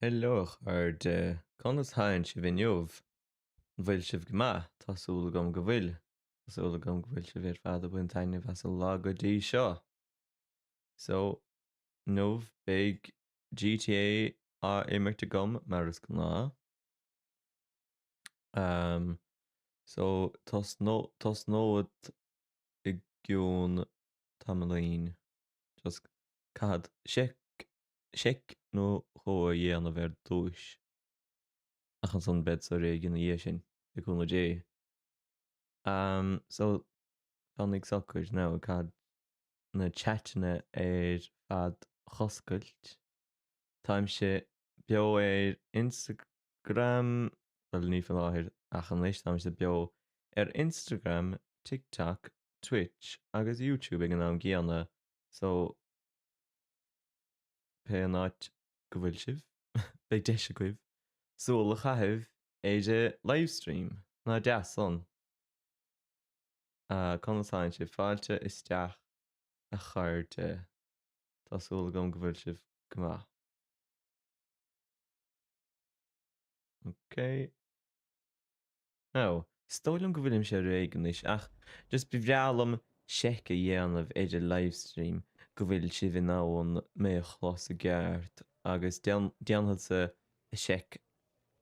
Hello a chairde, conas tánn sibh inniu? An bhfuil sibh go maith? Tá súil agam go bhfuil. Tá súil agam go bhfuil sibh ar fad ag baint taitneamh as an lá go dtí seo. So, inniu beidh GTA á imirt agam mar is gnáth. Um, so, tosnód i gcionn tamaillín. Just caithfead seic seic nó dhó a dhéanamh ar dtúis, ach ansan beadsa réidh ina dhiaidh sin, le cúnamh Dé. Am, so, fanaig socair now, caithfead na chatanna ar fad a dh'oscailt. Táimse beo ar Instagram, bhuel ní faoi láthair ach anois táimse beo ar Instagram, TikTok, Twitch agus YouTube ag an am gcéanna, so, pé an áit go bhfuil sibh, beidh deis agaibh súil a chaitheamh ar an livestream. Nach deas san? Conas tánn sibh? Fáilte isteach a chairde. Tá súil agam go bhfuil sibh go maith. Ok. Now, is dóigh liom go bhfuilimse réidh anois ach just ba bhreá liom seic a dhéanamh ar an livestream go bhfuil sibh in ann mé a chlos i gceart agus déanfadsa seic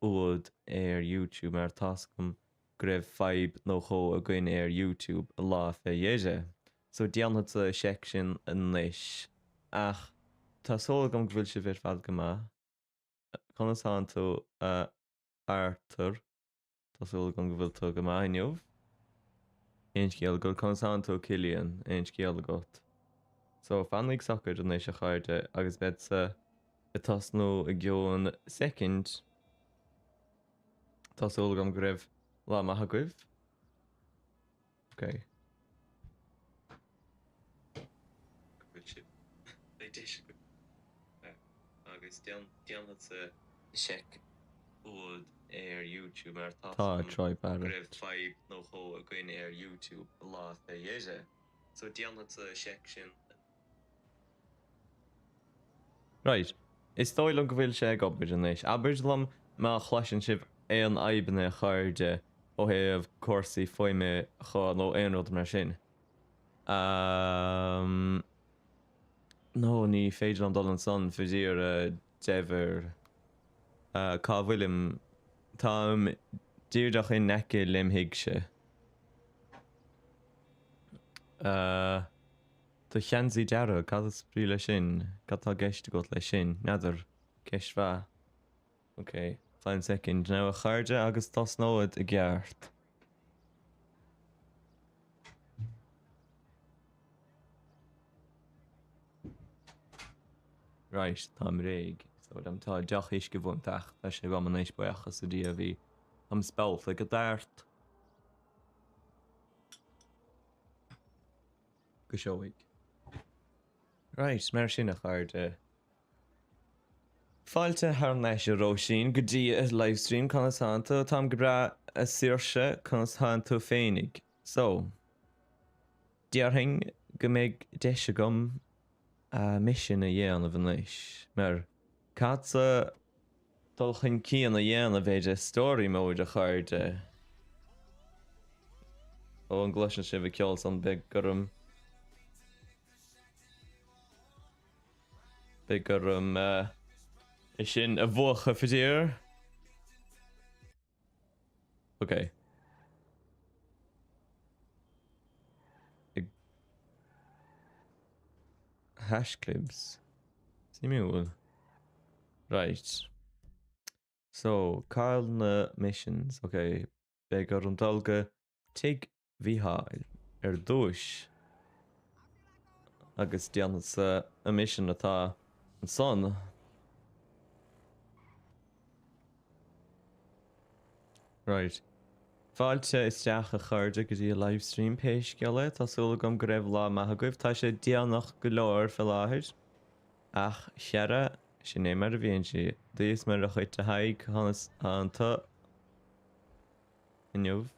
úd ar YouTube mar tá's agam go raibh fadhb nó dhó againn ar YouTube lá fé dheireadh so déanfadsa seic sin anois ach tá súil agam go bhfuil sibh ar fad go maith. Conas tánn tú a Arthur? Tá súil agam go bhfuil tú go maith inniu. Aon scéal agat? Conas tánn tú, Cillian? Aon scéal agat? So, fanaig socair anois, a chairde, agus beadsa ag tosnú i gcionn soicind. Tá súil agam go raibh lá maith agaibh. Ok. Go bhfuil sibh. Beidh deis agaibh agus déanfadsa seic úd ar YouTube mar tá Tá, Troy go raibh Barrett. fadhb nó dhó againn ar YouTube lá fé dheireadh. So déanfadsa seic sin. Right. Is dóigh liom go bhfuil sé ag obair anois. Abair liom má chloiseann sibh aon fhadhbanna a chairde ó thaobh cúrsaí fuaime dhe nó aon rud mar sin. Ahm. No, ní féidir liom dul ansan, faraor, a deifir. Cá bhfuilim? Táim díreach in aice lem thighse. Ah. Do gheansaí dearg, cad is brí leis sin? Cad tá i gceist agat leis sin? N'fheadar. Ceist mhaith. Ok, fan soicind now a chairde agus tosnóid i gceart. Right, táim réidh. So liom tá deoch uisce uaim ach tá sé agam anois buíochas le Dia bhí táim spealta go tart. Go seoigh. Right, mar sin a chairde. Fáilte thar n-ais a Róisín go dtí an livestream, conas tánn tú? Táim go breá a Saoirse, conas tánn tú féinig? So, déarfainn go mbeidh deis agam a mission a dhéanamh anois, mar caithfeadsa dul chun cinn a dhéanamh ar an story mode a chairde. Ó an gcloiseann sibh an ceol san beidh orm beidh orm é sin a mhúchadh faraor. Ok. Hashclibs. Suimiúil. Right. So, cá bhfuil na missions? Ok, beidh orm dul go tigh Mhícheáil ar dtúis agus déanfadsa an mission atá ansan. Right. Fáilte isteach a chairde go dtí an livestream pé scéal é. Tá súil agam go raibh lá maith agaibh. Tá sé déanach go leor fé láthair. Ach chara, sin é mar a bhíonn sé. Dia is Muire dhuit a Thaidhg, conas tánn tú inniu?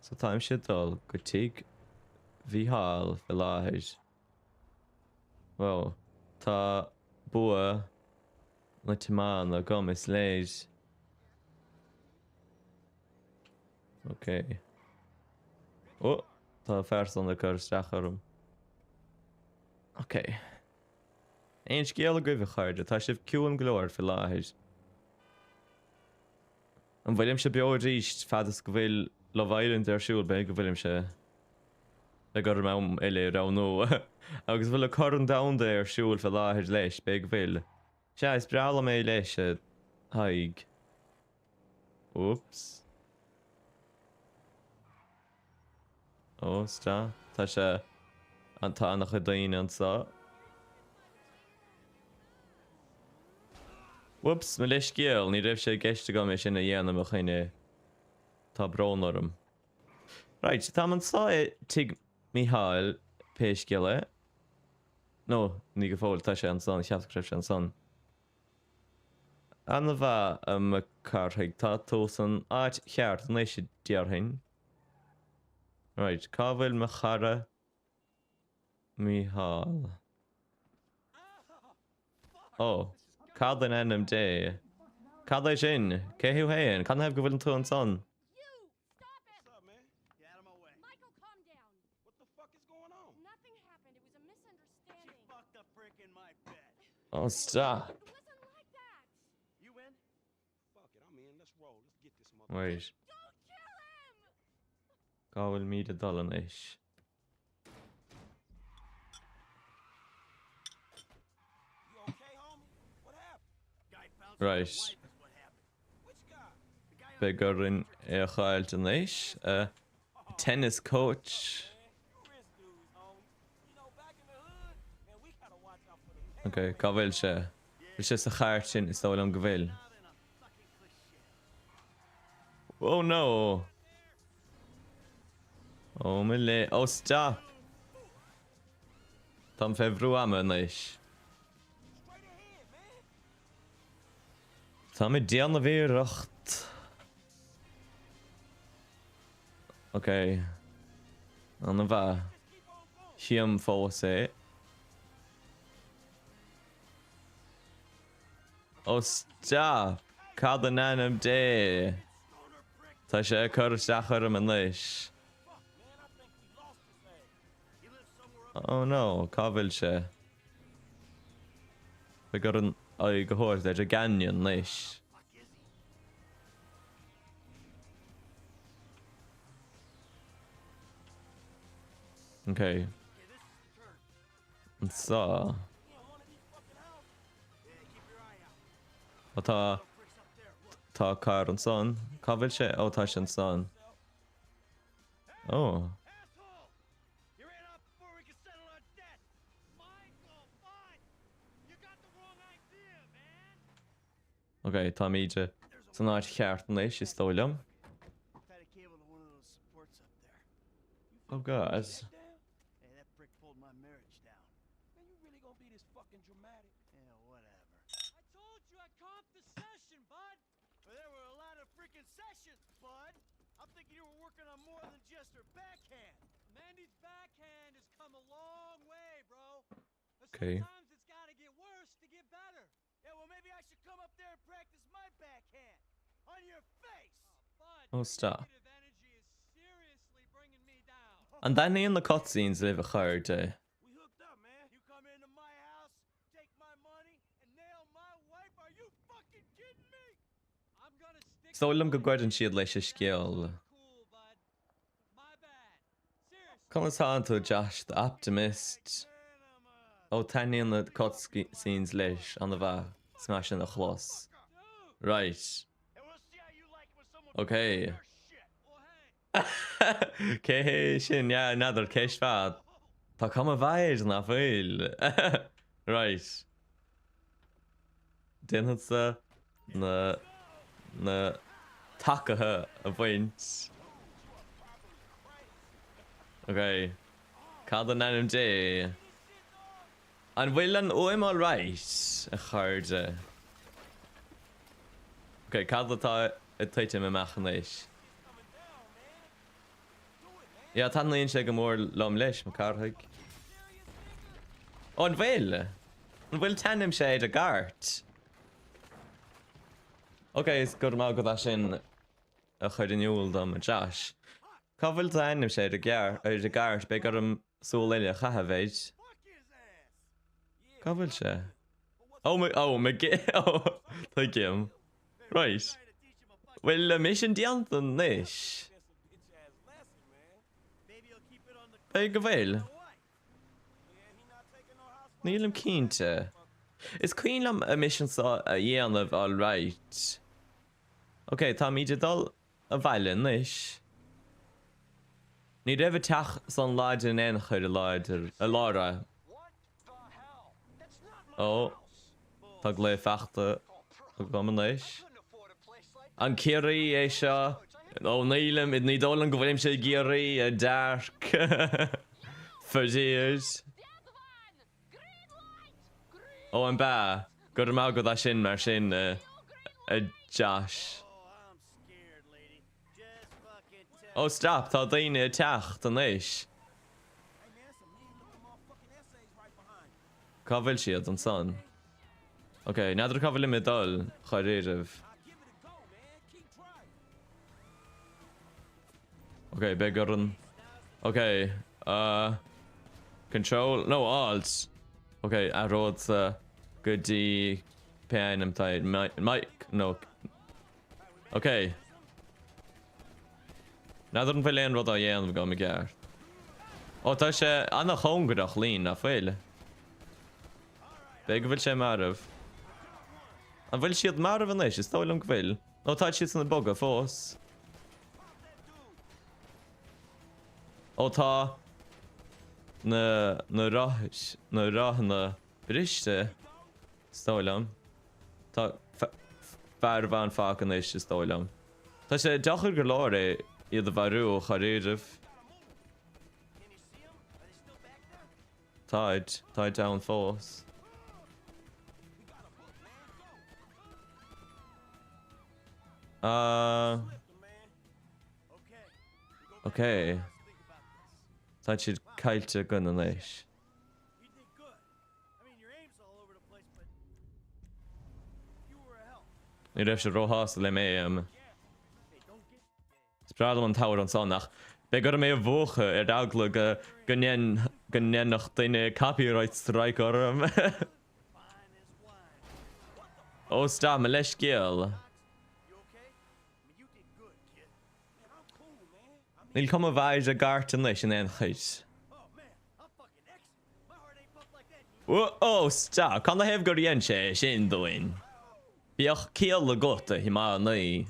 So táimse ag dul go tigh Mhícheáil fé láthair. Bhuel, tá bua. Na tiomána agam, is léir. Ok. Ó, tá fear san ag cur isteach orm. Ok. Aon scéal agaibh, a chairde? Tá sibh ciúin go leor faoi láthair. An bhfuilimse beo arís fad is go bhfuil Love Island ar siúl? B'fhéidir go bhfuilimse. Beidh orm am eile a roghnú. Agus an bhfuil an Corn Domhanda ar siúl faoi láthair leis? B'fhéidir go bhfuil. Sea, is breá liom é leis, a Thaidhg. Oops. Ó, stop. Tá sé... Tá an-chuid daoine anseo. Whoops, mo leithscéal, ní raibh sé i gceist agam é sin a dhéanamh, a dhuine. Tá brón orm. Right, táim anseo i Tigh Mícheáil, pé scéal é. No, ní go fóill, tá sé ansan, cheapas go raibh sé ansan. An-mhaith, a McCarthaigh, tá tú san áit cheart anois, déarfainn. Right, cá bhfuil mo chara Mícheál? Ó, cad in ainm Dé? Cad é sin? Cé thú féin? Cad ina thaobh go bhfuileann tú ansan? Oh, stop. Wait. Cá bhfuilimid ag dul anois? Right. Beidh orainn é a chailliúint anois. Tennis coach. Ok, cá bhfuil sé? Bhfuil sé sa charr sin? Is dóigh liom go bhfuil. Oh no! Oh mo lé... Oh stop! Táim fé bhrú ama anois. Táim ag déanamh iarracht. Ok. An-mhaith. Tchím fós é. Oh stop! Cad in ainm Dé? Tá sé ag cur isteach orm anois. Oh no, cá bhfuil sé? Beidh orainn aghaidh a thabhairt ar an gcanyon anois. Ok. Anseo. Ó tá tá carr ansan. Cá bhfuil sé? Ó tá sé ansan. Ó. Ok, táimid san áit cheart anois, is dóigh liom. Oh God. Ok. Oh stop. An dtaitníonn na cutscenes libh a chairde? Is dóigh liom go gcuireann siad leis an scéal. Conas tánn tú Josh the Optimist? Ó taitníonn na cutscenes leis, an-mhaith, is maith sin a chlos. Right. Ok. Cé hé sin? Yeah, n'fheadar, ceist mhaith. Tá cuma mhaith air, nach bhfuil? Right. Déanfadsa na na tacaithe a bhaint. Ok. Cad in ainm Dé? An bhfuil an fhuaim alright, a chairde? Ok, cad atá ag titim amach anois? Yeah, taitníonn sé go mór liom leis, mo Carthaigh. Ó, an bhfuil? An bhfuil t-ainm sé ar an gcairt? Ok, is go raibh maith agat as sin a chur in iúl dom, a Josh. Cá bhfuil d'ainmse ar an gceart, ar an gcairt, beidh orm súil eile a chaitheamh air. Cá bhfuil sé? Oh, mo, oh, mo, oh, tuigim. Right. Bhfuil an mission déanta anois? Beidh go bhfuil. Nílim cinnte. Is cuimhin liom an mission seo a dhéanamh alright. Ok, táimid ag dul abhaile anois. Ní raibh an teach san láidir in aon chor, a láidir, a Laura. Ó, tá glao faighte agam anois. An Ciarraí é seo? Ó, nílim, ní dóigh liom go bhfuilimse i gCiarraí, a Dark. Faraor. Ó, an b'ea? Go raibh maith agat as sin, mar sin, a Josh. Ó, stop, tá daoine ag teacht anois. Cá bhfuil siad ansan? Ok, n'fheadar cá bhfuilim ag dul, dháiríribh. Ok, beidh orainn. Ok, uh, Control, no, Alt. Ok, athródsa go dtí pé ainm tá air, Mike, no. Ok. N'fheadar an bhfuil aon rud á dhéanamh agam i gceart. Ó, tá sé ana-chóngarach linn, nach bhfuil? B'fhéidir go bhfuil sé marbh. An bhfuil siad marbh anois? Is dóigh liom go bhfuil. Nó tá siad san ag bogadh fós. Ó, tá na na roth na rothanna briste, is dóigh liom. Tá fear amháin fágtha anois, is dóigh liom. Tá sé deacair go leor é iad a mharú, dháiríribh. Táid, táid ann fós. Uh, ok. Tá siad caillte againn anois. Ní raibh sé róshásta le m'aim. Is breá liom an t-amhrán san ach beidh orm é a mhúchadh ar eagla go go ndéanfadh duine copyright strike orm. Ó stop, mo leithscéal. Níl cuma mhaith ar an gcairt anois in aon chor. Ó, stop! Canathaobh gur dhein sé sin dúinn? Bíodh ciall agat, a thiománaí.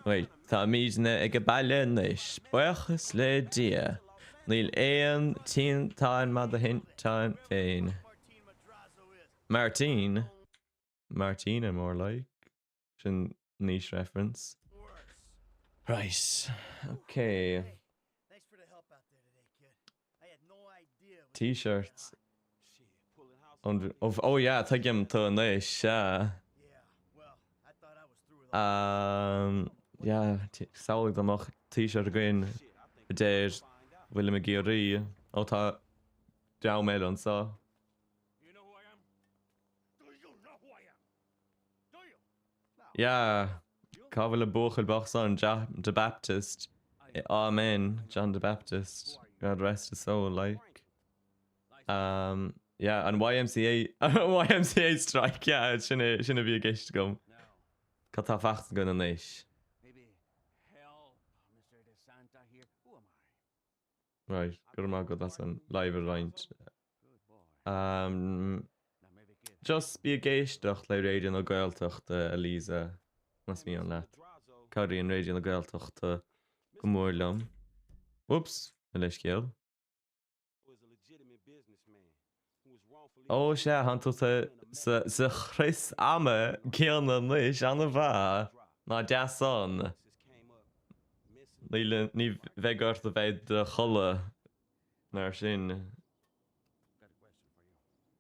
Wait, táimidne ag baile anois, buíochas le Dia. Níl aon tinteán maith do thinteán féin. Martin? Martina, more like. Sin niche reference. Right, ok. T-shirt. Oh yeah, tuigim tú anois, sea. Um, yeah, samhlaigh dá mbeadh t-shirt againn a deir bhfuilim i gCiarraí. Ó tá dream eile anseo. Yeah, cá bhfuil an buachaill bocht san, John the Baptist, Amen, John the Baptist, God rest his soul, like. Um, yeah, an YMCA, YMCA strike, yeah, sin é, sin a bhí i gceist agam. Cad tá fachta againn anois? Right, go raibh maith agat as an live a roinnt. Um, just bí ag éisteacht le Raidió na Gaeltachta, a Lisa, más mian leat. Cabhraíonn Raidió na Gaeltachta go mór liom. Whoops, mo leithscéal. Ó sea, tánn tú sa chrios ama céanna anois, an-mhaith. Nach deas san. Níl, ní bheidh ort a bheith i do chodladh mar sin.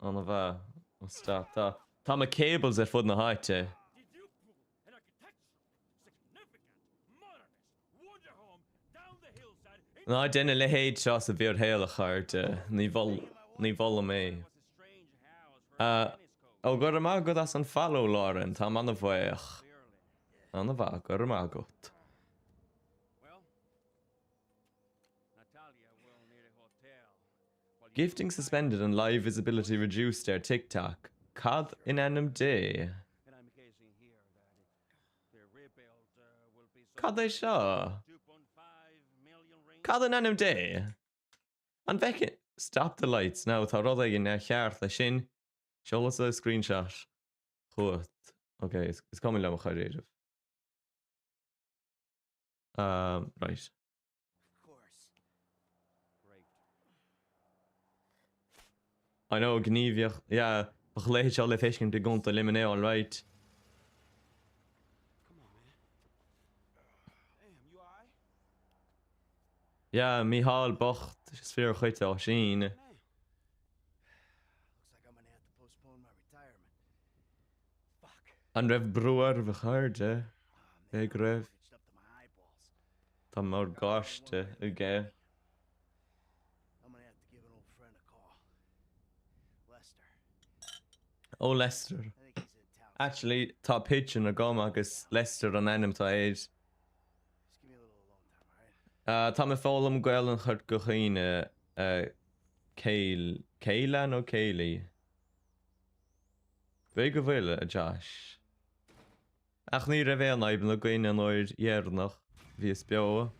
An-mhaith. Ó stop, tá, tá na cables ar fud na háite. Ná déan a leithéid seo sa bhfíorshaol, a chairde. Ní ní mholaim é. Ó, go raibh maith agat as an follow, Lauren. Táim an-bhuíoch. An-mhaith, go raibh maith agat. Gifting suspended and live visibility reduced ar TikTok, Cad in ainm Dé? Cad é seo? Cad in ainm Dé? An bhfeiceann. Stop the lights now, tá rud éigin neamhcheart leis sin. Seolfadsa screenshot chugat. Ok, is cuma liom a chara. Um, right. I know, gníomhaíocht, yeah, bheadh a leithéid seo le feiscint i gContae Luimnigh alright. Yeah, Mícheál bocht, is fíor dhuit a Oisín. An raibh brú oraibh a chairde? B'fhéidir go raibh. Tá morgáiste aige. Ó Lester. Actually, tá pigeon agam agus Lester an ainm atá air. Tá mé ag foghlaim Gaolainn Chorca Dhuibhne, Céile nó Céilí? B'fhéidir go bhfuil, a Josh. Ach ní raibh aon fhadhbanna againn an uair dheireanach bhíos beo.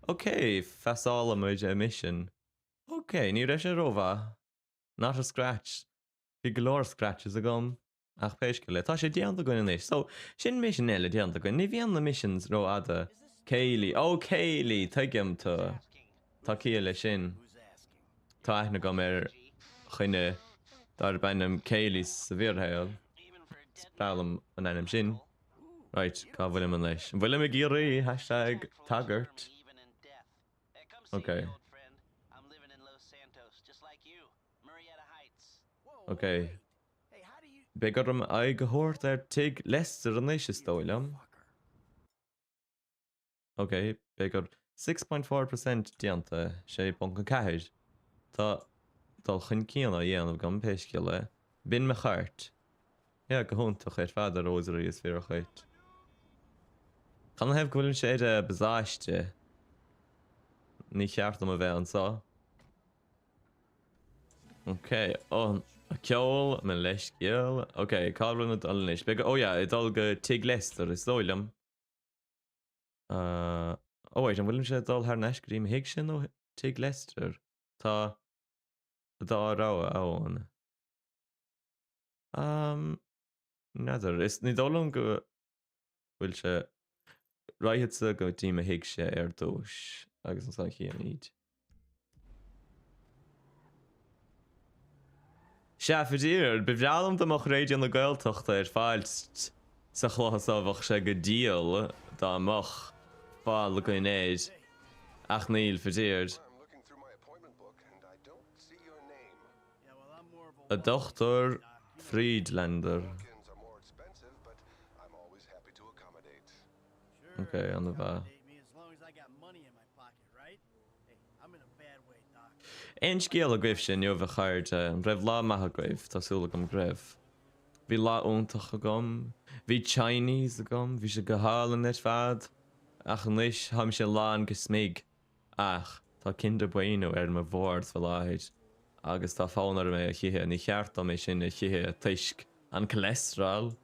Ok, phasálfaimid an misean. Ok, ní raibh sé rómhaith. Not a scratch. Bhí go leor scratches agam, ach pé scéal é, tá sé déanta againn anois. So, sin mission eile déanta againn. Ní bhíonn na missions rófhada. Céilí. Oh, Céilí! Tuigim tú. Tá ciall leis sin. Tá aithne agam ar dhuine darb ainm Céilí sa bhfíorshaol. Is breá liom an ainm sin. Right, cá bhfuilim anois? An bhfuilim i gCiarraí? Hashtag tagairt. Ok. Ok. Beidh orm aghaidh a thabhairt ar Tigh Lester anois, is dóigh liom. Ok, beidh gur 6.4% déanta, 6.4. Tá dul chun cinn á dhéanamh agam, pé scéal é. B'in mo chairt. Yeah, go hiontach ar fad a Rosary, is fíor dhuit. Canathaobh go bhfuilimse ar an bpasáiste? Ní cheart dom a bheith anseo. Ok, oh, ceol, mo leithscéal. Ok, cá bhfuil mé ag dul anois? Beidh, oh yeah, ag dul go Tigh Lester, is dóigh liom. Uh, oh wait, an bhfuilimse ag dul thar n-ais go dtí mo thigse nó Tigh Lester? Tá dá rogha ann. Um, n'fheadar, is ní dóigh liom go bhfuil sé raghadsa go dtí mo thigse ar dtús agus ansan chífimid. Sea, faraor, ba bhreá liom dá mbeadh Raidió na Gaeltachta ar fáil sa chluiche seo, bheadh sé go diail dá mbeadh fáil againn air, ach níl, faraor. A Dr Friedlander. Ok, an-mhaith. Aon scéal agaibhse inniu a chairde? An raibh lá maith agaibh? Tá súil agam go raibh. Bhí lá iontach agam. Bhí Chinese agam. Bhí sé go hálainn ar fad. Ach anois táimse lán go smig. Ach tá Kinder Bueno ar mo bhord faoi láthair agus tá fonn orm é a hithe. Ní cheart dom é sin a hithe toisc an cholesterol.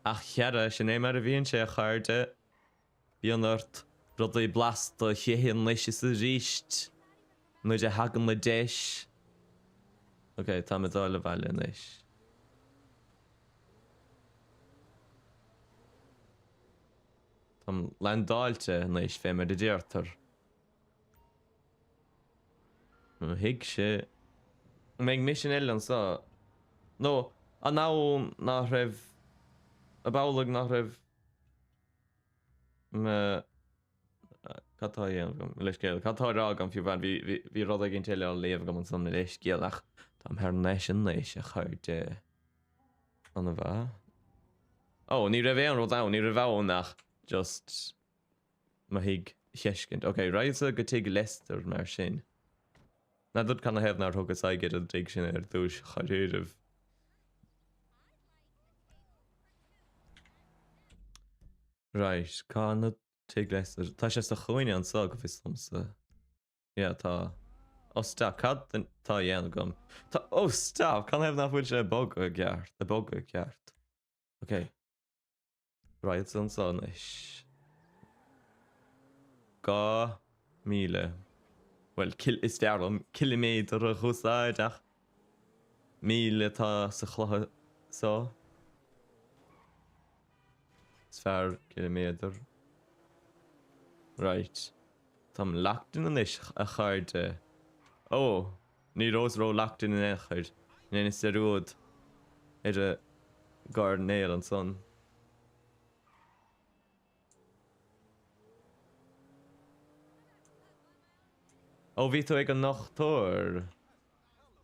Ach chara, sin é mar a bhíonn sé a chairde. Bíonn ort rudaí blasta a hithe anois is arís nuair a thagann an deis. Ok, táim ag dul abhaile anois. Táim landáilte anois, fé mar a deirtear. Mo thigse. An mbeidh misean eile anseo? Nó an amhlaidh nach raibh, ab amhlaidh nach raibh Mo, cad tá á dhéanamh agam? Mo leithscéal. Cad tá á rá agam fiú amháin? Bhí, bhí, bhí rud éigin eile á léamh agam ansan, mo leithscéal, ach táim thar n-ais anois, a chairde. An-mhaith. Ó, ní raibh aon rud ann, ní raibh ann ach just mo thigh a fheiscint. Ok, raghadsa go tigh Lester mar sin. N'fheadar canathaobh nár thugas aghaidh ar an dtigh sin ar dtúis, dháiríribh. Right, cá bhfuil tigh Lester? Tá sé sa chúinne anso go bhfios domsa. Yeah, tá. Oh stop, cad tá á dhéanamh agam? Tá, oh stop, canathaobh nach bhfuil sé ag bogadh i gceart, ag bogadh i gceart. Ok. Raghadsa anso anois. 2,000. Bhuel, is fearr liom ciliméadar a dh'úsáid ach míle atá sa chluiche so. Is fearr ciliméadar. Right. Táim locked in anois, a chairde. Ó! Ní rabhas ró locked in in aon chor. Dheineas dearúd ar an gcoirnéal ansan. Ó, bhí tú ag an ndochtúir,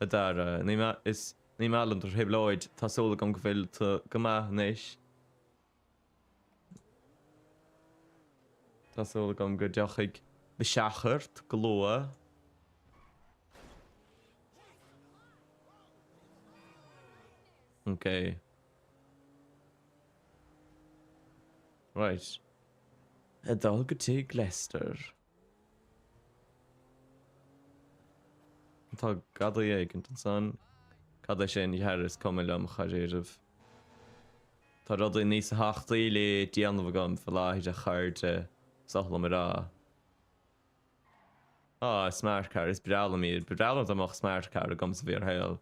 a Dara. Ní is ní maith liom do thrioblóid. Tá súil agam go bhfuil tú go maith anois. Tá súil agam go dtiocfaidh biseach ort go luath. Ok. Right. Ag dul go tigh Lester. Tá gadaí éigint ansan. Cad é sin? Dhera is cuma liom dháiríribh. Tá rudaí níos tábhachtaí le déanamh agam faoi láthair a chairde, is oth liom a rá. Á, smart car, is breá liom iad. Ba bhreá liom dá mbeadh smart car agam sa bhfíorshaol.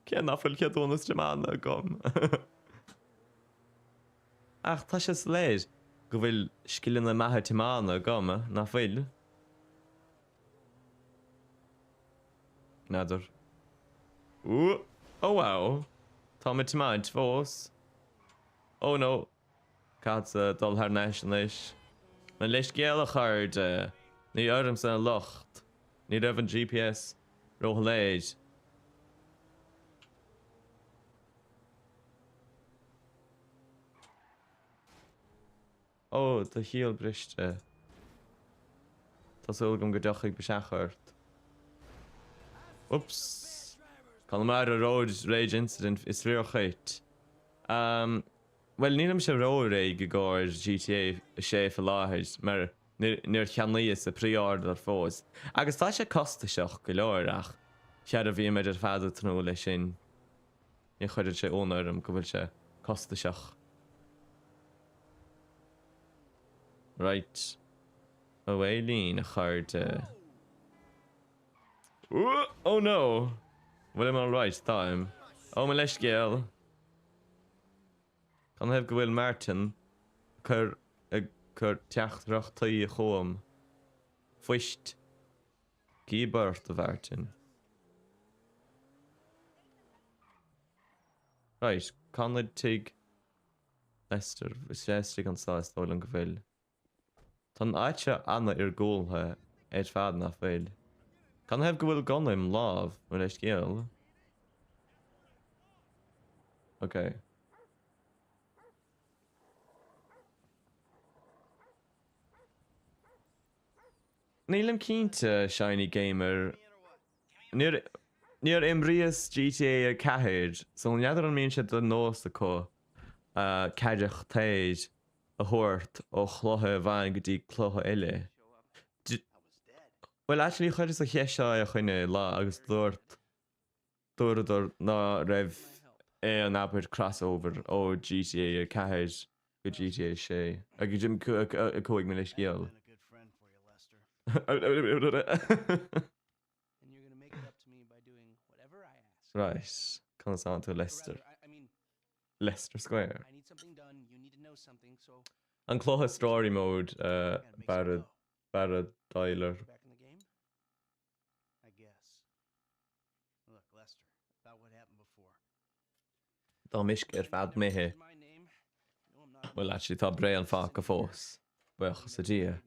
Cé nach bhfuil ceadúnas tiomána agam. Ach tá sé soiléir go bhfuil scileanna maithe tiomána agam, nach bhfuil? N'fheadar. Ooh! Oh wow! Táim ag tiomáint fós. Oh no! Caithfeadsa dul thar n-ais anois. Mo leithscéal a chairde! Ní ormsa an locht. Ní raibh an GPS róshoiléir. Ó, do ghiall briste. Tá súil agam go dtiocfaidh biseach ort. Oops! Conamara road rage incident is fíor dhuit. Umm, bhuel nílimse ró-réidh i gcomhair GTA 6 faoi láthair mar níor cheannaíos an pre-order fós. Agus tá sé costasach go leor ach chera bhímid ar fad ag tnúth leis sin. Ní chuireann sé ionadh orm go bhfuil sé costasach. Right. Away linn, a chairde. Oh no! Bhfuilim alright? Táim. Ó, mo leithscéal! Canathaobh go bhfuil Martin ag cur ag cur teachtaireachtaí chugam? Fuist. Gíob ort, a Mhartin. Right, cá bhfuil tigh Lester? Is é istigh anseo is dóigh liom go bhfuil. Tá an áit seo an-iargúltha ar fad, nach bhfuil? Canathaobh go bhfuil gunna im lámh, mo leithscéal? Ok. Nílim cinnte, Shiny Gamer. Níor níor imríos GTA 4, so n'fheadar an mbíonn sé de nós acu carachtair a thabhairt ó chluiche amháin go dtí cluiche eile. Bhuel, actually chuireas an cheist seo ar dhuine lá agus dúirt Dúradar ná raibh aon abair crossover ó GTA 4 go GTA 6 go 5 mo leithscéal. Right, conas tánn tú Lester? Leicester Square. An cluiche story mode Barra Tyler. Tá m'uisce ar fad imithe. Bhuel, actually, tá braon fágtha fós. Buíochas le Dia.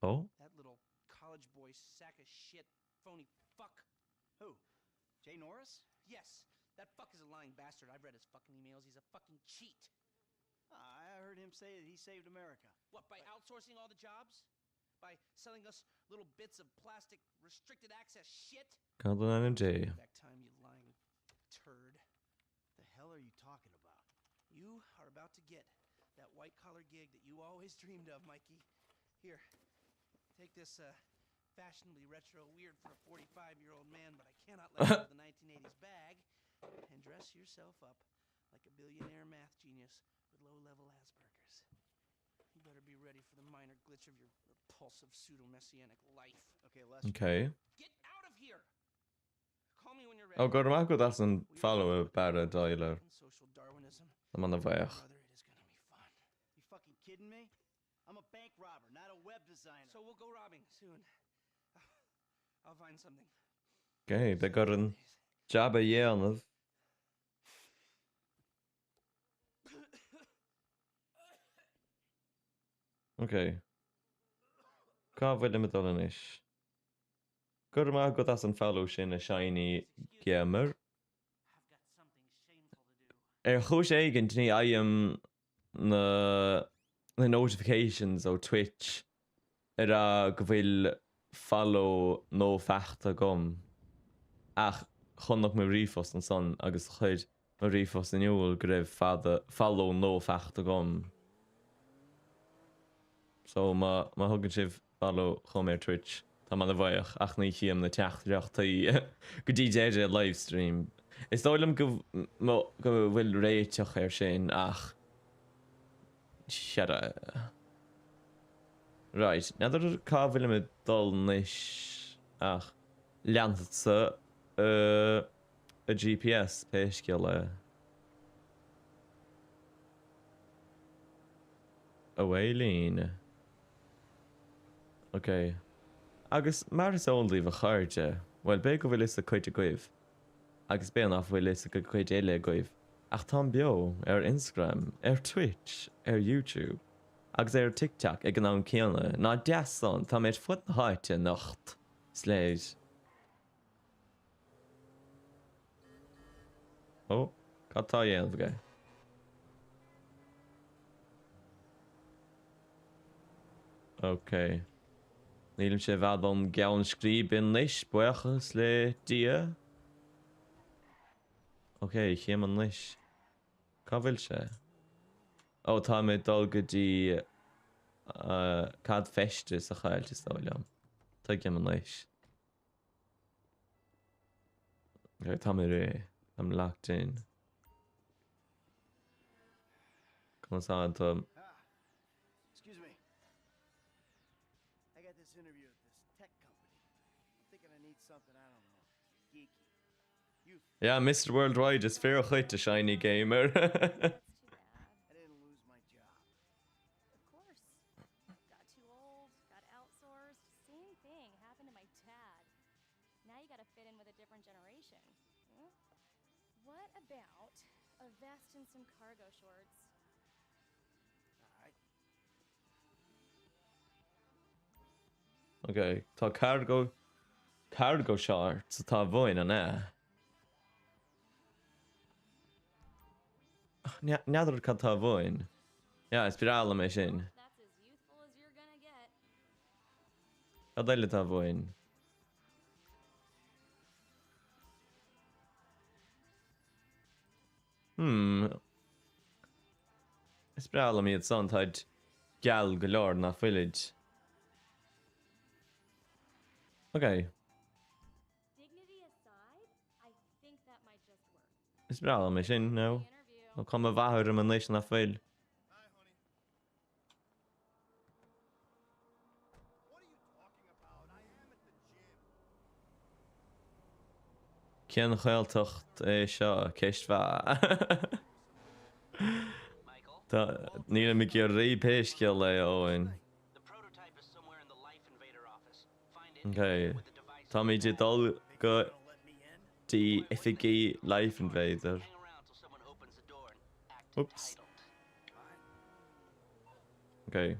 Ó? That fuck is a lying bastard. I've read his fucking emails. He's a fucking cheat. Ah, I heard him say that he saved America. What, by outsourcing all the jobs? By selling us little bits of plastic restricted access shit? Cad in ainm Dé? Back time, you lying turd. The hell are you talking about? You are about to get that white collar gig that you always dreamed of, Mikey. Here, take this uh, fashionably retro weird for a 45 year old man, but I cannot let go of the 1980s bag and dress yourself up like a billionaire math genius with low level Asperger's. You better be ready for the minor glitch of your repulsive pseudo messianic life. Okay, Lester. Okay. Get out of here! Call me when you're Oh, ready. go raibh maith agat as an We are follow, about to Barra Doyle. fucking social Darwinism. Tá mé ana-bhuíoch. Brother, it is gonna be fun. You fucking kidding me? I'm a bank robber, not a web designer. So we'll go robbing soon. I'll find something. Okay, beidh orainn jab a dhéanamh. Ok. Cá bhfuilim ag dul anois? Go raibh maith agat as an follow sin a Shiny Gamer. Ar chúis éigin ní fhaighim na na notifications ó Twitch ag rá go bhfuil follow nua faighte agam ach chonac mo ríomhphost ansan agus chuir mo ríomhphost in iúl go raibh follow nua faighte agam. So má má thugann sibh follow chugam ar Twitch tá mé ana-bhuíoch ach ní chím na teachtaireachtaí go dtí deireadh livestream. Is dóigh liom go go bhfuil réiteach air sin ach shut Right, n'fheadar cá bhfuilim ag dul anois ach leanfadsa an GPS pé scéal é. Away linn. Ok. Agus mar is eol daoibh a chairde, bhuel b'fhéidir go bhfuil fhios ag cuid agaibh, agus b'fhéidir nach bhfuil fhios ag cuid eile agaibh, ach táim beo ar Instagram, ar Twitch, ar YouTube, agus ar TikTok ag an am céanna. Nach deas san, tá mé ar fud na háite anocht. Is léir. Ó, cad tá á dhéanamh aige? Ok. Nílimse i bhfad ón gceann scríbe anois, buíochas le Dia. Ok, chím anois. Cá bhfuil sé? Ó, táim ag dul go dtí cead feistis a chaillte, is dóigh liom. Tuigim anois. Ok, tá mé réidh. I'm locked in. Conas tá tú? Ah, excuse me. I got this interview at this tech company. I'm thinking I need something, I don't know, geeky. Youth. Yeah, Mr Worldwide is fíor dhuit a Shiny Gamer. That's too bad. I didn't lose my job. Of course. Got too old, got outsourced. Same thing happened to my dad. Now you gotta fit in with a different generation. Hmm? What about a vest and some cargo shorts? All right. Ok, tá cargo cargo shorts atá uainn, an ea? N'fheadar cad tá uainn. Yeah, is breá liom é sin. That's as youthful as you're gonna get. Cad eile atá uainn? Hmm. Is breá liom iad san, táid geal go leor, nach bhfuilid? Ok. Dignity aside, I think that might just work. Is breá liom é sin, nó? The interview. Tá cuma mhaith orm anois, nach bhfuil? Hi, honey. What are you talking about? I am at the gym. Cén Ghaeltacht é seo? Ceist mhaith. Michael, Tá, nílim ag iarraidh pé scéal é, a Eoin. the prototype is somewhere in the Life Invader office. Find it and Ok. get with the device in Táimid the ag bag. dul go Gonna let me in? dtí Why wouldn't they? oifigí Life Invader. Hang around till someone opens the door and act Oops. entitled. Ok.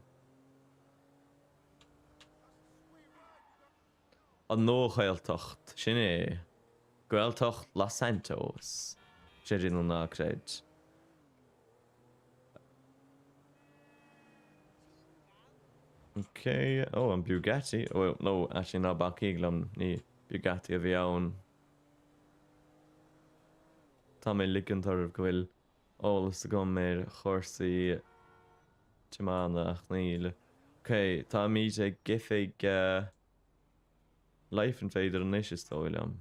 An Nua-Ghaeltacht, sin é. Gaeltacht Los Santos. Creid é nó ná creid. Ok, oh, an Bugatti. Oh, no, actually ná bacaigí liom, ní Bugatti a bhí ann. Tá mé ag ligint oraibh go bhfuil eolas agam ar chúrsaí tiomána ach níl. Ok, táimid ag oifig Life Invader anois is dóigh liom.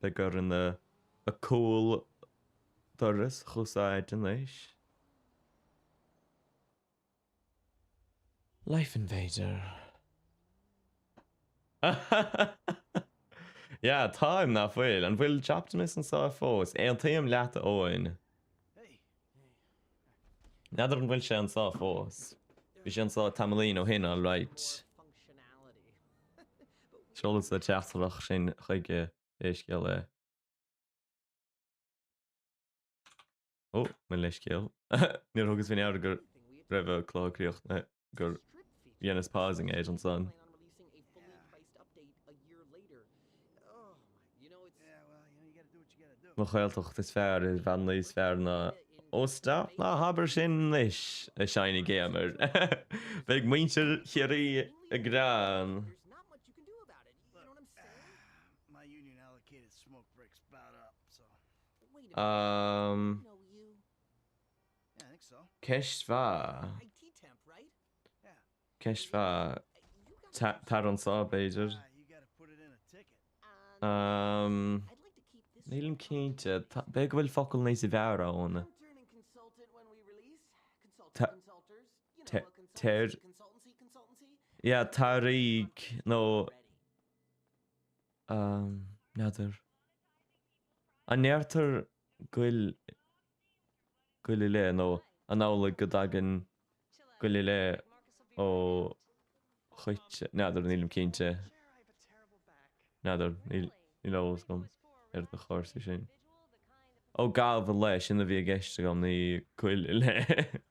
Beidh orainn a cúl doras a úsáid anois. Life Invader. Yeah, táim, nach bhfuil? An bhfuil Choptimus anseo fós? Aontaím leat, a Eoin. N'fheadar an bhfuil sé anseo fós. Bhí sé anseo tamaillín ó shin, alright. Seolfadsa teachtaireacht sin chuige, pé scéal é. Ó, mo leithscéal. Níor thugas faoi ndeara go raibh an cluiche críochnaithe, gur dheineas pausing air ansan. Mo Ghaeltacht is fearr, i bhfad níos fearr ná Ó stop, ná habair sin anois, a Shiny Gamer. Beidh muintir Chiarraí ag gearán. Umm. Ceist mhaith. Ceist mhaith. Tar anseo, b'fhéidir. Umm. Nílim cinnte. B'fhéidir go bhfuil focal níos fearr ann. Tar. Yeah, tar aghaidh nó. Umm, n'fheadar. An ndeirtear goil, goil i leith nó an amhlaidh go dtagann goil i leith ó chuit, n'fheadar, nílim cinnte. N'fheadar, níl, níl eolas agam ar na cúrsaí sin. Ó gabh i leith, sin a bhí i gceist agam, ní goil i leith.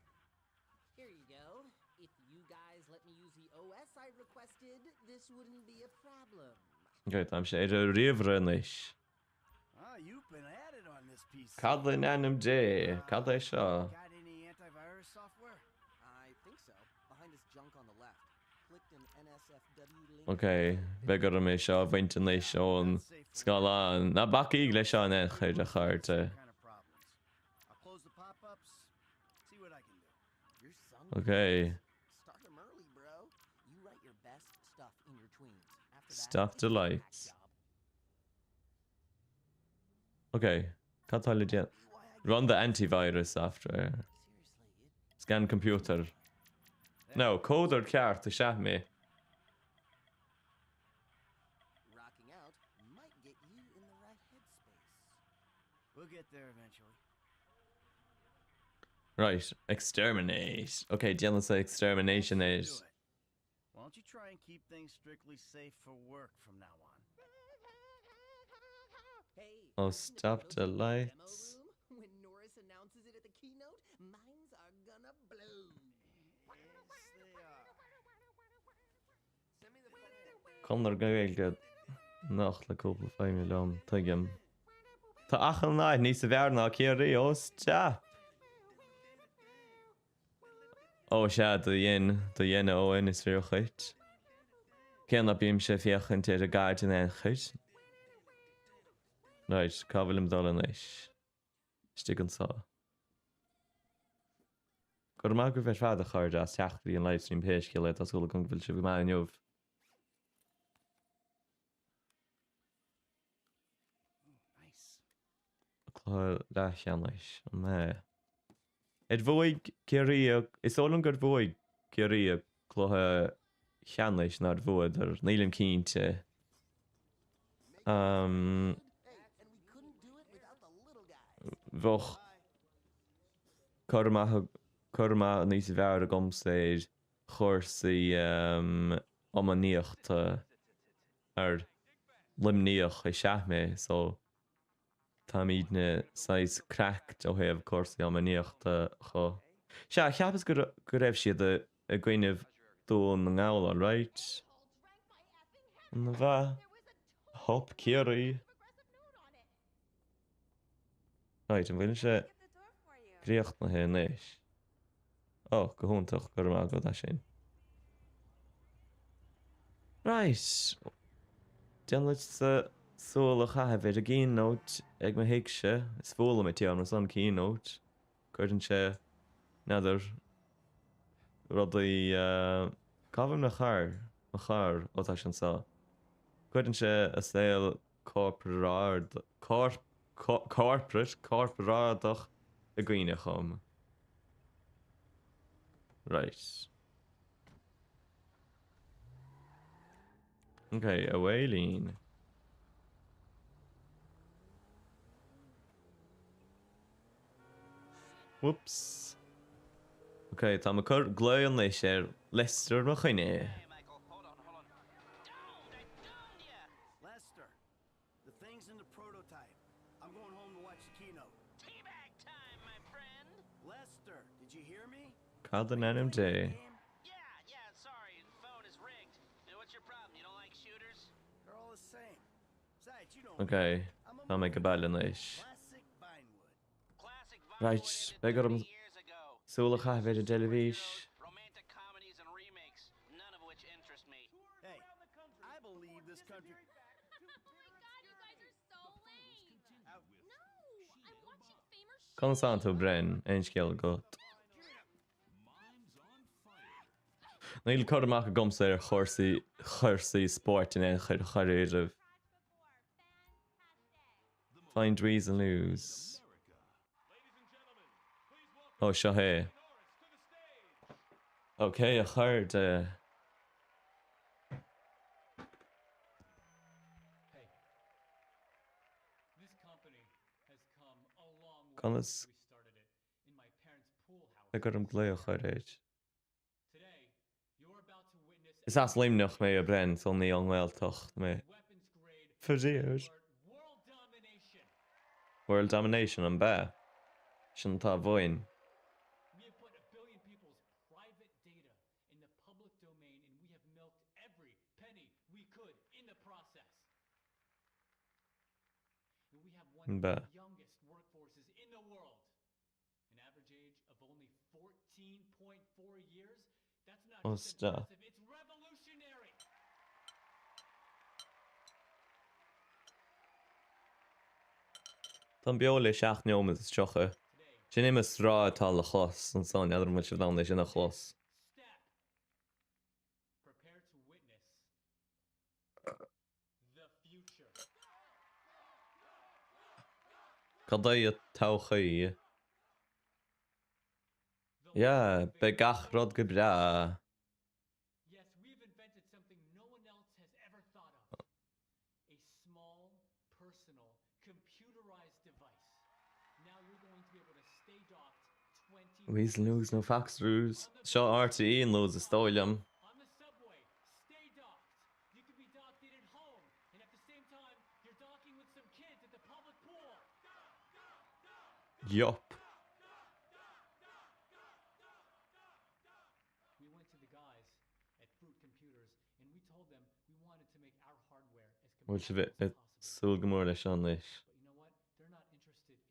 Ok, táimse ar an ríomhaire anois. Cad in ainm Dé? Cad é seo? Ok, beidh orm é seo a bhaint anois ón scáileán. Ná bacaigí leis seo in aon chor, a chairde. Ok. Stop the lights. Ok, cad tá le déanamh? Run the antivirus software. Scan computer. No, coder ceart is ea mé. Right, exterminate. Ok, déanfadsa extermination air. Oh, stop the lights. Conradh na Gaeilge anocht le cúpla feidhme liom, tuigim. Tá achan áit níos fearr ná Ciarraí, ó stop! Ó sea, do dhein, do dhein a Eoin, is fíor dhuit. Cé ná bímse ag féachaint ar an gcaid in aon chor. Right, cá bhfuilim ag dul anois? Istigh anseo. Go raibh maith agaibh ar fad a chairde as teacht go dtí an livestream pé scéal é, tá súil agam go bhfuil sibh go maith inniu. Cluiche leathcheannais, an ea? Ar bhuaigh Ciarraí, is dóigh liom gur bhuaigh Ciarraí cluiche cheannais nár bhuadar, nílim cinnte. Bheadh cur amach cur amach níos fearr agamsa ar chúrsaí iománaíochta ar Luimníoch is ea mé so táimidne saghas cracked ó thaobh cúrsaí iománaíochta dho. Sea, cheapas go go raibh siad i gcoinnibh Dún na nGall alright. An bhea? Hop Ciarraí! Right, an bhfuil sé críochnaithe anois? Ó, go hiontach, go raibh maith agat as sin. Right, déanfadsa súil a chaitheamh ar an gKeynote ag mo thigse, is fuath liom an téarma san, Keynote. Cuireann sé, n'fheadar, rudaí, cá bhfuil mo charr, mo charr, ó tá sé anseo. Cuireann sé an saol corporate, corparáideach i gcuimhne dhom. Right. Ok, away linn. Whoops. Ok, táim ag cur glao anois ar Lester mo choinne. Lester, the thing's in the prototype. I'm going home to watch the keynote. Teabag time, my friend. Lester, did you hear me? Cad in ainm Dé? Yeah, yeah, sorry, phone is rigged. What's your problem? You don't like shooters? They're all the same. Besides, you know Ok, tá mé ag baile anois. Classic Vinewood. Classic Right, Vinewood ended beidh orm 30 years ago. súil a chaitheamh ar an dteilifís. Romantic comedies and remakes, none of which interest me. Hey, I believe this country. Conas tánn tú, Bren? Aon scéal agat? Níl cur amach agamsa ar chúrsaí chúrsaí spóirt in aon chor dháiríre. Find Weasel News. Ó, seo é. Ok, a chairde. Conas beidh orm glao a chur air? Is as Luimneach mé, a Bren, so ní ón nGaeltacht mé. Faraor. World domination, an b'ea? Sin atá uainn. An b'ea? Ó stop. Táim beo le 7 nóiméad is 30. Sin é mo sruth atá le clos ansan, n'fheadar an bhfuil sibh in ann é sin a chlos. Cad é an todhchaí? Yeah, beidh gach rud go breá. Weasel News nó Fox News? Seo RTÉ News is dóigh liom. Yup. Bhfuil sibh ag súil go mór leis seo anois?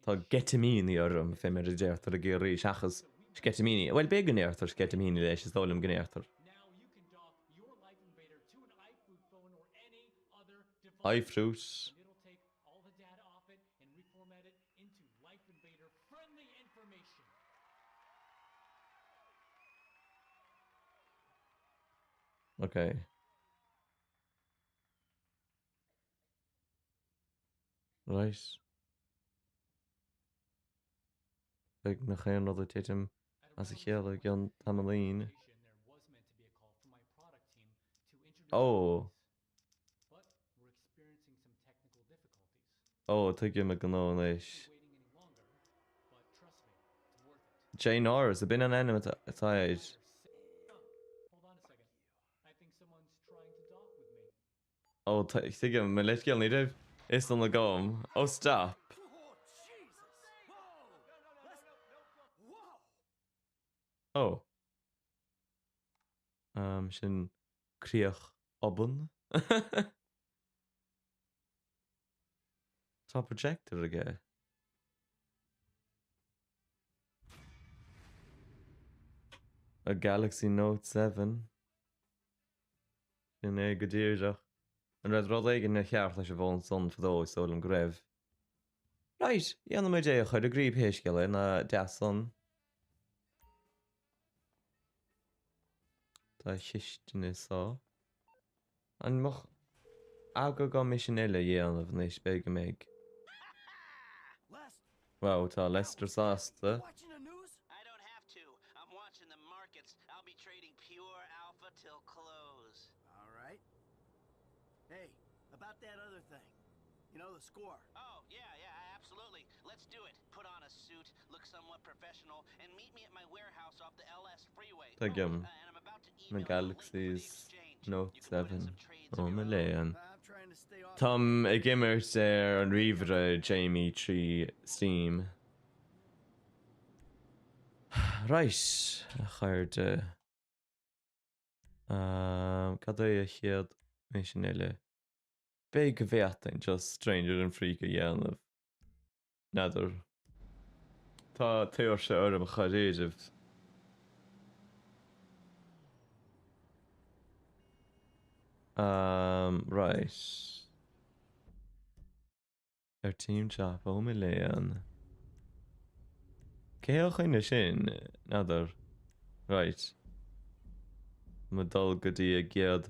Tá geitimíní orm, fé mar a deirtear i gCiarraí, seachas sceitimíní. Bhuel, b'fhéidir go ndeirtear sceitimíní leis, is dóigh liom go ndeirtear. iFruit. Ok. Right. Beidh nach aon rud ag titim as a chéile i gcionn tamaillín. Ó! Ó, tuigim an gnó anois. Jay Norris, ab in an ainm atá air? Ó, tuigim, mo leithscéal, ní raibh fhios san agam. Ó, stop! Ó. Sin críoch obann. Tá projector aige. A Galaxy Note 7. Sin é go díreach. An raibh rud éigin ar cheart leis an bhfón san fadó, is dóigh liom go raibh. Right, dhéanfaidh muid é a chur i gcrích pé scéal é, nach deas san. Tá cistine seo. An mbeadh eagla agam misean eile a dhéanamh anois, b'fhéidir go mbeidh. Wow, tá Lester sásta. Tuigim. Na Galaxies Note 7. Ó mo léan. Táim ag imirt ar an ríomhaire Jamie 3 Steam. Right, a chairde. Cad é a chéad misean eile? B'fhéidir go bhféadfainn just Stranger and Freak a dhéanamh. N'fheadar. Tá tuirse orm dháiríribh. Umm, right. Ar Team Chop, ó mo léan. Cé a choinnigh sin? N'fheadar. Right. Mo dul go dtí a gcéad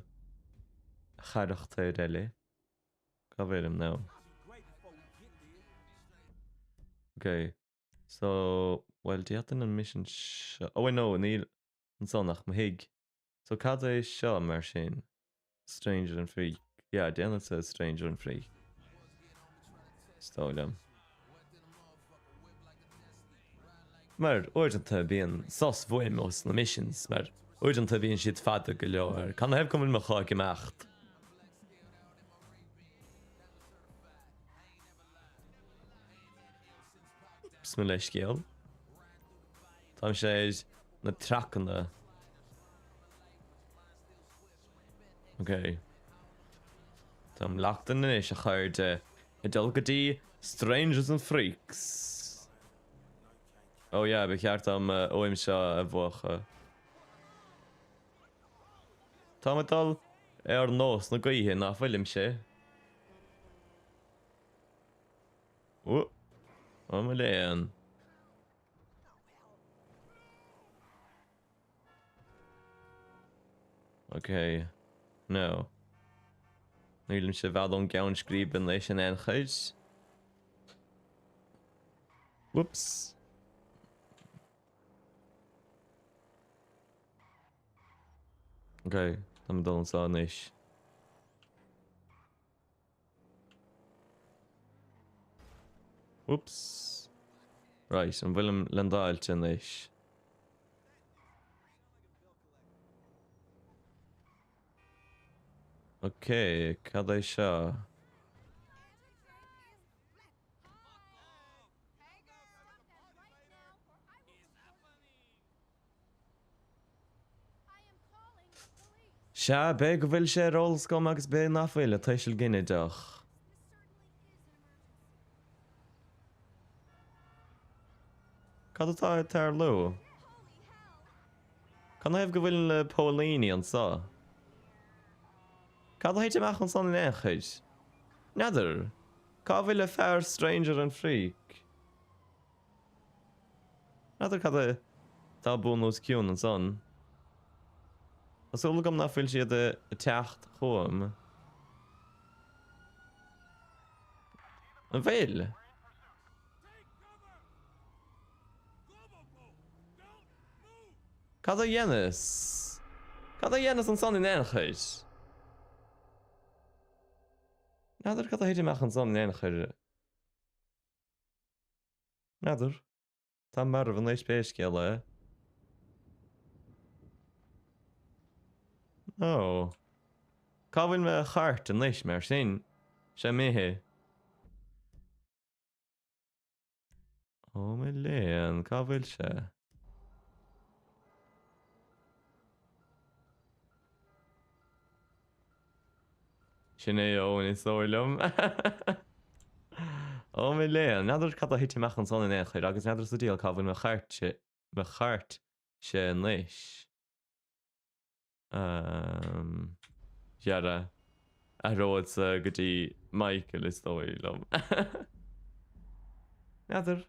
charachtar eile. Cá bhfuilim now? Ok. So, bhuel, d'fhéadfainn an mission seo... Oh wait, no, níl ansan ach mo thigh. So cad é seo mar sin? Stranger and Freak. Yeah, déanfadsa Stranger and Freak. Is dóigh liom. Mar uaireanta bíonn sos uaim ós na missions, mar uaireanta bíonn siad fada go leor. Canathaobh go bhfuil mo chlog ag imeacht? 'S mo leithscéal. Táimse ar na traiceanna. Ok. Táim locked in anois a chairde. Ag dul go dtí Strangers and Freaks. Oh yeah, ba cheart dom uaim seo a mhúchadh. Táim ag dul ar nós na gaoithe, nach bhfuilimse? Ó, ó mo léan. Ok, no. Nílimse i bhfad ón gceann scríbe anois in aon chor. Whoops. Ok, tá mé dul anseo anois. Whoops. Right, an bhfuilim landáilte anois? Ok, cad é seo? Sea, b'fhéidir go bhfuil sé ar eolas agam agus b'fhéidir nach bhfuil, a tuiseal ginideach. Cad atá ag tarlú? Canathaobh go bhfuil na póilíní anseo? Cad a thit amach ansan in aon chor? N'fheadar. Cá bhfuil a fear stranger and freak? N'fheadar cad atá bun os cionn ansan. Tá súil agam nach bhfuil siad ag teacht chugam. An bhfuil? Cad a dhéanas? Cad a dhéanas ansan in aon chor? N'fheadar cad a thit amach ansan in aon chor. N'fheadar. Táim marbh anois pé scéal é. Ó. Cá bhfuil mo chairt anois mar sin? Sé imithe. Ó mo léan, cá bhfuil sé? Sin é Eoin is dóigh liom. Ó mo léan, n'fheadar cad a thit amach ansan in aon chor agus n'fheadar sa diabhal cá bhfuil mo chairt, mo chairt-se anois. Umm, dhera, athródsa go dtí Michael is dóigh liom. N'fheadar.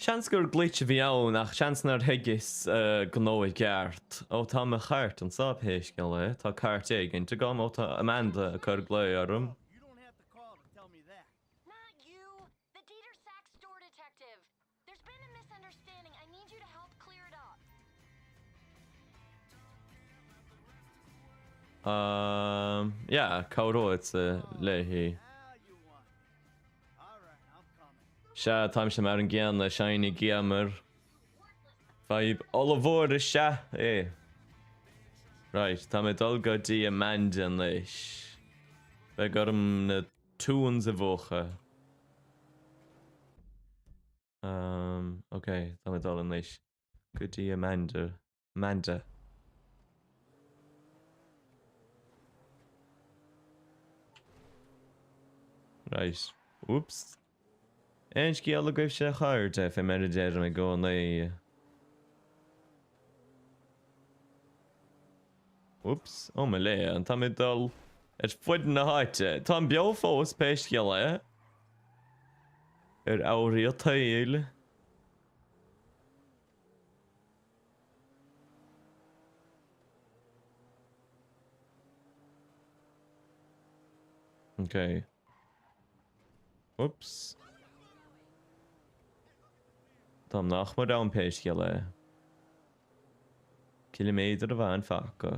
Seans gur glitch a bhí ann ach seans nár thuigeas gnó i gceart. Ó tá mo chairt anseo pé scéal é. Tá cairt éigint agam. Ó tá Amanda ag cur glao orm. Um, yeah, cabhródsa léi. Sea, táimse mar an gcéanna, Shiny Gamer. Fadhb ollmhór is ea é. Right, tá mé ag dul go dtí Amanda anois. Beidh orm na tunes a mhúchadh. Um, ok, tá mé ag dul anois go dtí Amanda. Amanda. Right. Oops. Aon scéal agaibhse a chairde, fé mar a deirim i gcónaí. Oops. Ó mo léan, tá mé ag dul ar fud na háite. Táim beo fós, pé scéal é. Ar fheabhraí an tsaoil. Ok. Oops. Táim nach mór ann pé scéal é. Ciliméadar amháin fágtha.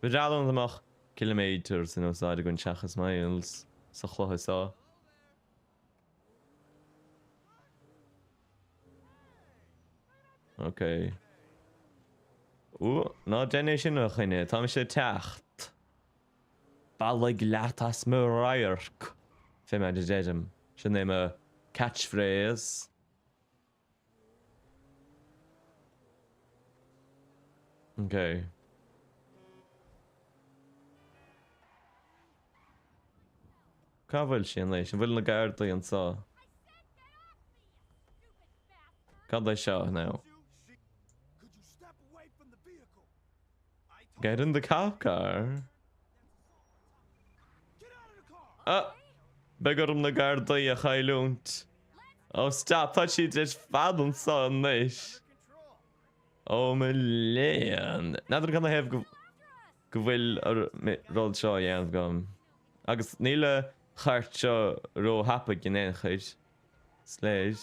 Ba bhreá liom dá mbeadh kilometres in úsáid againn seachas miles sa chluiche seo. Ok. Ú, ná déan é sin a dhuine, tá mise ag teacht. Bailigh leat as mo radharc! Fé mar a deirim, sin é mo catchphrase. Ok. Cá bhfuil sí anois? An bhfuil na gardaí anseo? Cad é seo now? Get in the cop car. Ah! Beidh orm na gardaí a chailliúint. Oh stop, tá siad ar fad anseo anois. Ó mo léan. N'fheadar cad 'na thaobh go go bhfuil an rud seo á dhéanamh agam. Agus níl an chairt seo ró-thapaidh in aon chor. Is léir.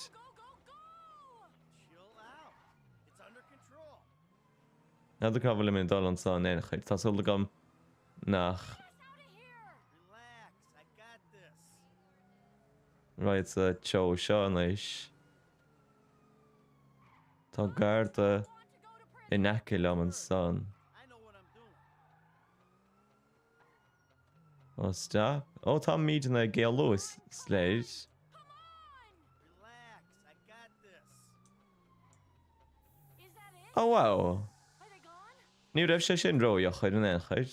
N'fheadar cá bhfuilim ag dul anseo in aon chor. Tá súil agam nach raghad sa treo seo anois. Tá garda in aice liom ansan. Ó stop. Ó táimidne ag éalú is léir. Ó wow. Ní raibh sé sin ródheacair in aon chor.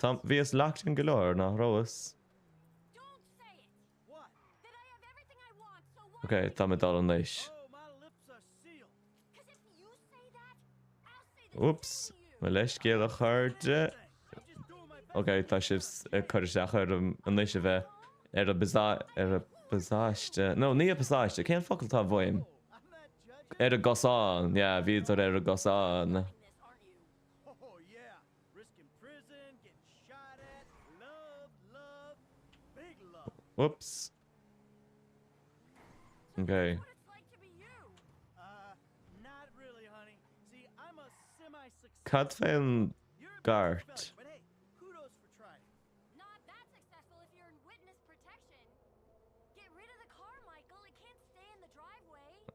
Tá, bhíos locked in go leor, nach rabhas? Ok, tá mé ag dul anois. Oops, mo leithscéal a chairde. Ok, tá sibh ag cur isteach orm anois a bheith ar an ar an bpasáiste. No, ní an pasáiste, cén focal atá uaim? Ar an gcosán, yeah, bhíodar ar an gcosán. Oops. Ok. Cad fén gcairt?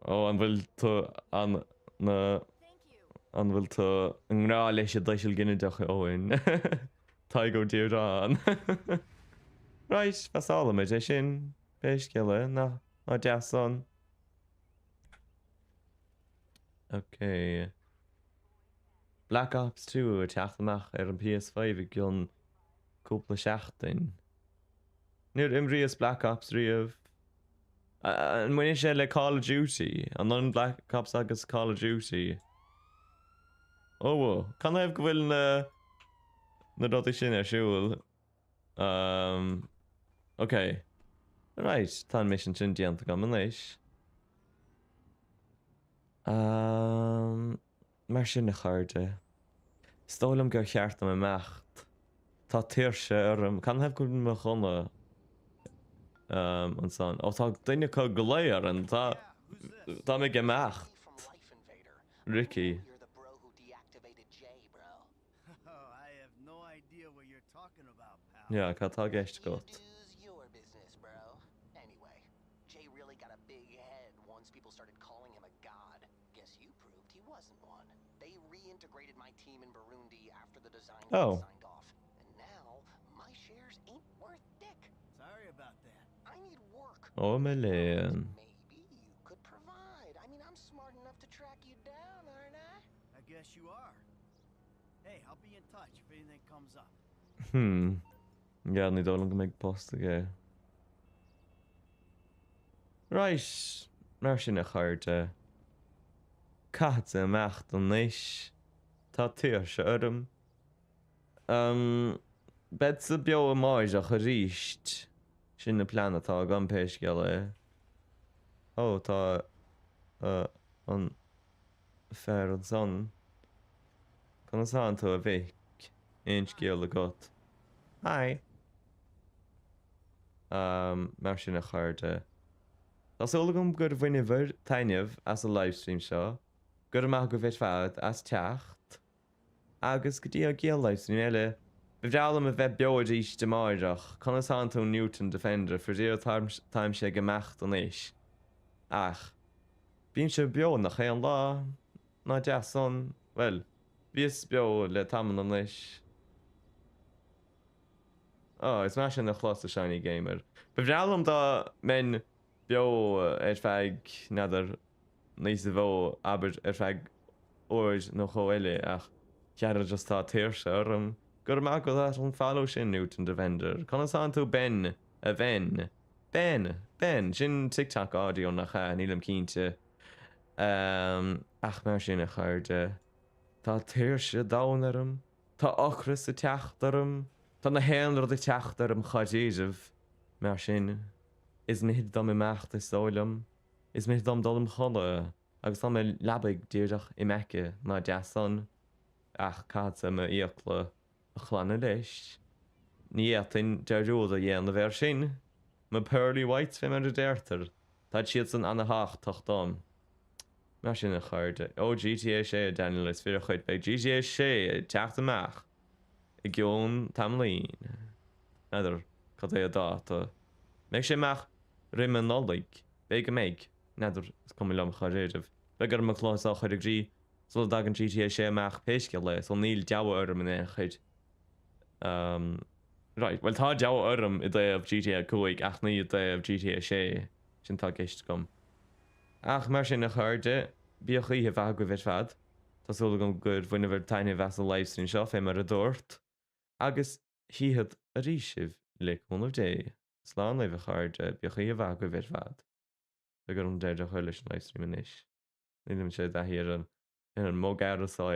Ó, an bhfuil tú an na. An bhfuil tú i ngrá leis an dtuiseal ginideach, a Eoin? Tadhg Ó Direáin. Right, pasálfaimid é sin, pé scéal é, nach deas san? Ok. Black Ops 2 ag teacht amach ar an PS5 i gcionn cúpla seachtain. Níor imríos Black Ops riamh. An mbaineann sé le Call of Duty? An ionann Black Ops agus Call of Duty? Ó, canathaobh go bhfuil na na rudaí sin ar siúl? Um, ok. Right, tá an mission sin déanta agam anois. Um, mar sin a chairde. Is dóigh liom gur cheart dom imeacht. Tá tuirse orm. Canathaobh go bhfuil mo ghunna ansan? Ó tá duine acu ag glao orainn. Tá táim ag imeacht. Ricky. Yeah, cad tá i gceist agat? Oh. Ó mo léan. Hmm. Yeah, ní dóigh liom go mbeidh post aige. Right, mar sin a chairde. Caithfeadsa imeacht anois. Tá tuirse orm. Beadsa beo amáireach arís. Sin an plean atá agam pé scéal é. Ó, tá an fear ansan. Conas tánn tú, a mhic? Aon scéal agat? Hi. Mar sin a chairde. Tá súil agam gur bhaineabhair taitneamh as an livestream seo. Go raibh maith agaibh ar fad as teacht. Agus go dtí an gcéad livestream eile. Ba bhreá liom a bheith beo arís amáireach. Conas tánn tú Newton Defender? Faraor táimse ag imeacht anois. Ach bímse beo nach aon lá. Nach deas san? Bhuel, bhíos beo le tamall anois. Ó, is maith sin a chlos, a Shiny Gamer. Ba bhreá liom dá mbeinn beo ar feadh, n'fheadar, níos mó, abair, ar feadh uair nó dhó eile, ach chara just tá tuirse orm. Go raibh maith agat as an follow sin, Newton Defender. Conas tánn tú Ben? A Ben? Ben! Ben! Sin TikTok audio nach ea? Nílim cinnte. Ach mar sin, a chairde, tá tuirse domhain orm. Tá ocras ag teacht orm. Tá na haon rud ag teacht orm dháiríribh. Mar sin, is mithid dom imeacht, is dóigh liom. Is mithid dom dul im chodladh, agus tá mo leabaidh díreach im aice, nach deas san? Ach caithfeadsa m'fhiacla a ghlanadh leis. Ní fhéadfainn dearúd a dhéanamh air sin. Mo pearly whites fé mar a deirtear, táid siadsan ana-thábhachtach dom. Mar sin, a chairde. Ó, GTA 6, a Daniel, is fíor dhuit, beidh GTA 6 ag teacht amach i gcionn tamaillín. N'fheadar cad é an dáta. Mbeidh sé amach roim an Nollaig? B'fhéidir go mbeidh. N'fheadar, is cuma liom dháiríribh. Beidh orm an cluiche seo a chur i gcrích sula dtagann GTA 6 amach pé scéal é, so níl deabhadh orm in aon chor. Right, bhuel tá deabhadh orm i dtaobh GTA 5 ach ní i dtaobh GTA 6. Sin atá i gceist agam. Ach mar sin, a chairde, bíodh oíche mhaith agaibh ar fad. Tá súil agam gur bhaineabhair taitneamh as an livestream seo, fé mar a dúrt. Agus chífead arís sibh, le cúnamh Dé. Slán libh, a chairde, bíodh oíche mhaith agaibh ar fad. Beidh orm deireadh a chur leis an livestream anois. Nílimse i dtaithí ar an ar an mbogearra seo.